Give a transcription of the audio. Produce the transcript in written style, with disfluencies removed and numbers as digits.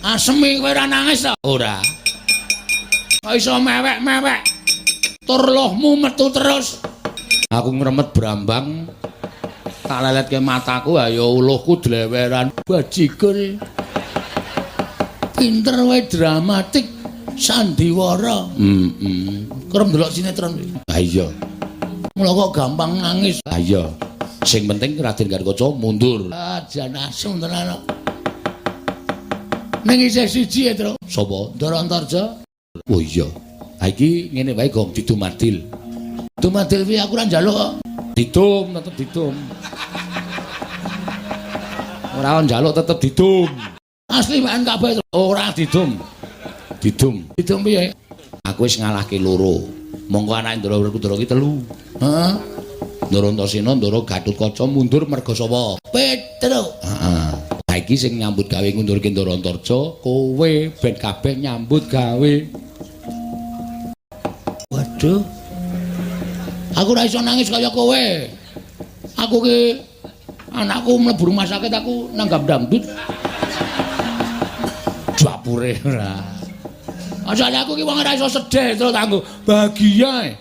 Asemi kowe ora nangis ta? Ora. Kok iso mewek-mewek? Tur lohmu metu terus. Aku ngremet brambang tak leletke mataku, ayo uluhku dleweran bajigur. Pinter wae dramatik sandiwara. Heeh. Kerep ndelok sinetron. Ha iya. Mula kok gampang nangis. Ha iya. Sing penting Raden Gatotkaca mundur. Ah, jan asem tenan kok. Ning isih siji ya, Tru. Sapa? Ndara Antarja. Oh iya. Ha iki ngene wae, Gong, didumadil. Dumadil piye, aku ora njaluk kok. Didum, tetep didum. Ora njaluk tetep didum. Asli wae kabeh ora didum. Didum. Didum piye? Aku wis ngalahke loro. Monggo anake Ndara Werkudara ki telu. Heeh. Ndara Antasena, Ndara Gatotkaca mundur merga sapa? Petruk. Heeh. Ha iki sing nyambut gawe ngundurke Ndara Antarja, kowe ben kabeh nyambut gawe. Waduh. Aku ora iso nangis kaya kowe. Aku ki anakku mlebu rumah sakit aku nanggap dangdut. Dapure ora. Asale aku ki wong ora iso sedih terus kanggo bahagia.